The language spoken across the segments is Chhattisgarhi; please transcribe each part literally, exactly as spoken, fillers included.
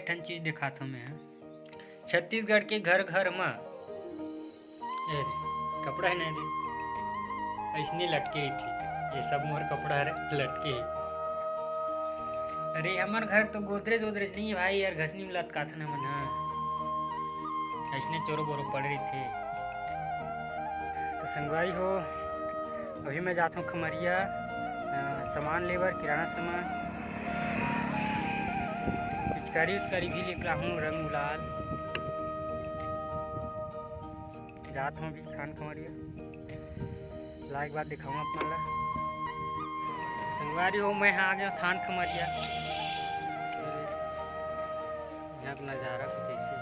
ठन चीज दिखात हूँ मैं। छत्तीसगढ़ के घर घर म, ए रे, कपड़ा है ना रे, ऐसने लटके रहिथे। ये सब मोर कपड़ा हरे, लटके हे। अरे, हमर घर तो गोदरेज वोदरेज नहीं है भाई यार, घसनी में लटकाथन हमन ह। ऐसने चोरो बोरो पड़े रहिथे। तो संगवारी हो, अभी मैं जात हूँ खमरिया, अ, सामान लेबर, किराना सामान, पिचकारी उचकारी भी लेके लाहूँ, रंग गुलाल। जात हूँ अभी थान खमरिया, लाइक बात दिखाऊँ आप मन ला। संगवारी हो, मैं ह आ गया थान खमरिया। यहाँ का नज़ारा कुछ ऐसे।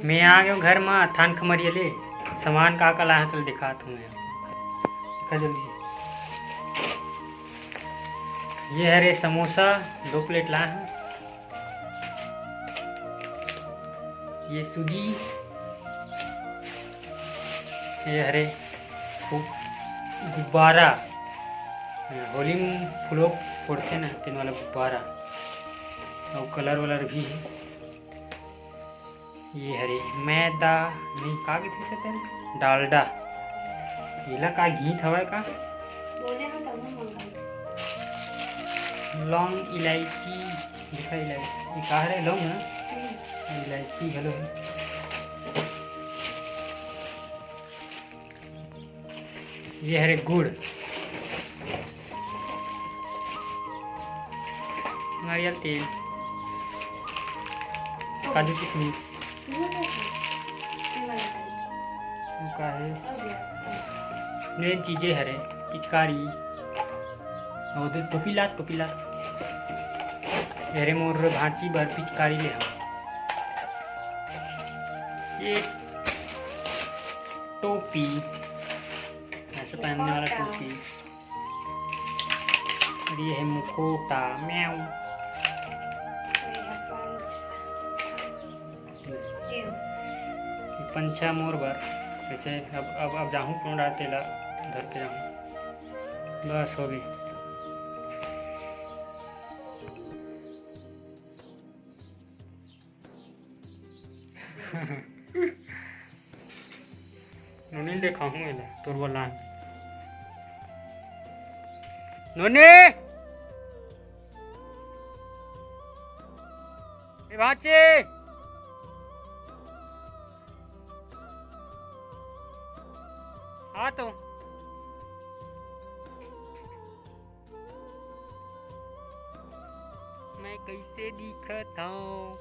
मैं आ गयो घर म थान खमरिया ले। सामान का का लाया चल दिखात हूँ मैं। देखा जल्दी। ये हरे समोसा, दो प्लेट लाया हूँ। ये सूजी, ये हरे गु-, गुब्बारा, होली में फूलो फोड़ते ना, तेन वाला गुब्बारा, और कलर वलर भी है। ये हरे मैदा, नहीं, का कहिथे तेन? डालडा। एला का घीत हवय का? बोले हो तब हम मंगाई। लौंग, इलायची, देखा इलायची, ये का हरे? लौंग ना? हम्म। इलायची घलो है। ये हरे गुड़, नारियल तेल, काजू किशमिश, वो का है? मेन चीजें हरे, पिचकारी, और दे टोपी ला, टोपी ला। ये हरे मोर भांची बर पिचकारी ले हव। ये टोपी, ऐसे पहनने वाला टोपी। और ये है मुखौटा, म्याऊ। ये पंछा मोर बर। वैसे अब, अब, अब जाहूँ कोनो डार तेला धर के जाहूँ। बस हो गई। नोनी ल देखाहूँ एला, तोर बर लान। नोनी! ए भांची! आ तो। मैं कैसे दिखत हूँ?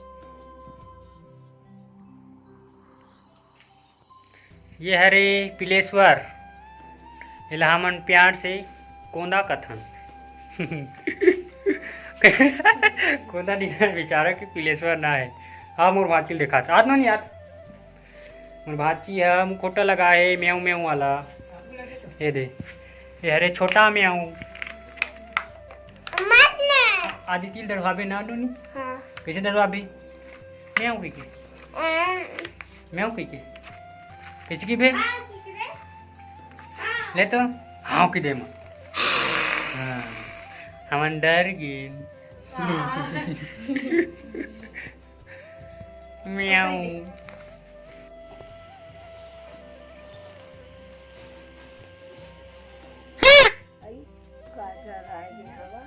ये हरे पिलेश्वर, एला हमन प्यार से कोंदा कथन। कोंदा नहीं है बेचारा, कि पिलेश्वर ना है। हाँ, मोर भांची ल देखात, आत ना नहीं आत। मोर भांची ह मुखौटा लगा है, म्याऊ म्याऊ वाला। ये दे, ये हरे छोटा म्याऊ। मत ना। आदिति ल डरवाबे ना, नोनी? हाँ। कैसे डरवाबे? म्याऊ कहिके। अं। म्याऊ कहिके। कैसे की बे? ले तो। हाँ, की दे म। हाँ। हमन डर गेन। हाँ। म्याऊ। आई, गाजर आ गया हवा।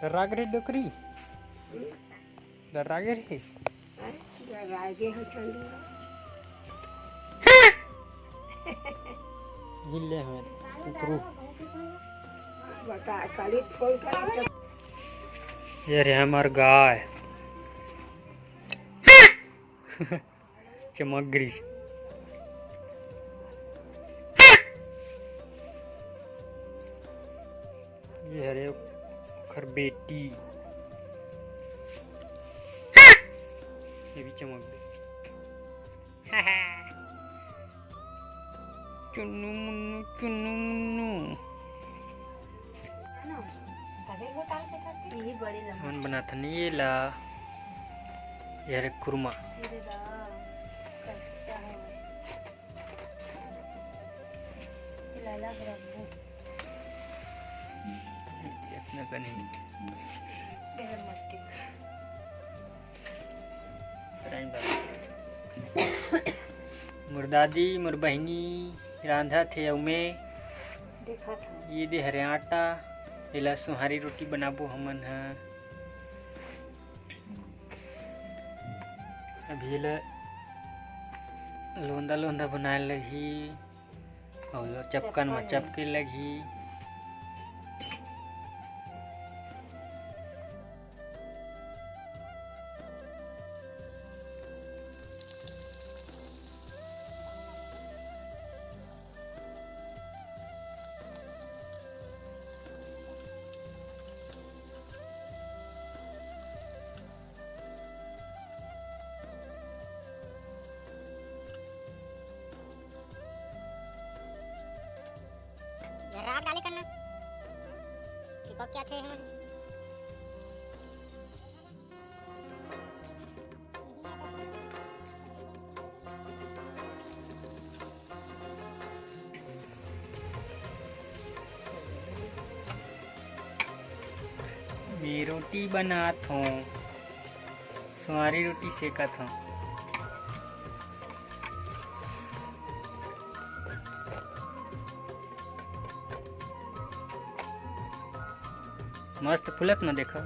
डर्रा गे रे डोकरी, डर्रा गे रहिस। डर्रा गे हो चंदू। मिल ले हमें कुकरू। बता, काली फोन कर। ये रे हमर गाय। चमक गिरिस। ये हरे ओखर बेटी। ये भी चमक गे। चुन्नू मुन्नू, चुन्नू मुन्नू। हमन बनाथन ये ला, ये हरे कुरमा। इतना कनी। मोर दादी, मोर बहिनी रांधत हे, अउ मैं देखत हूँ। ये दे हरे आटा, एला सुहारी रोटी बनाबो हमन ह। अभी एला लोंदा लोंदा बनाए लगही, अउ चपकन म चपके लगही। ये राख डाले करना। चिपक क्या थे हमन। मैं रोटी बनात हों, सुहारी रोटी सेकत हों। मस्त फुलत न देखा।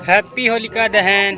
Happy होलिका दहन।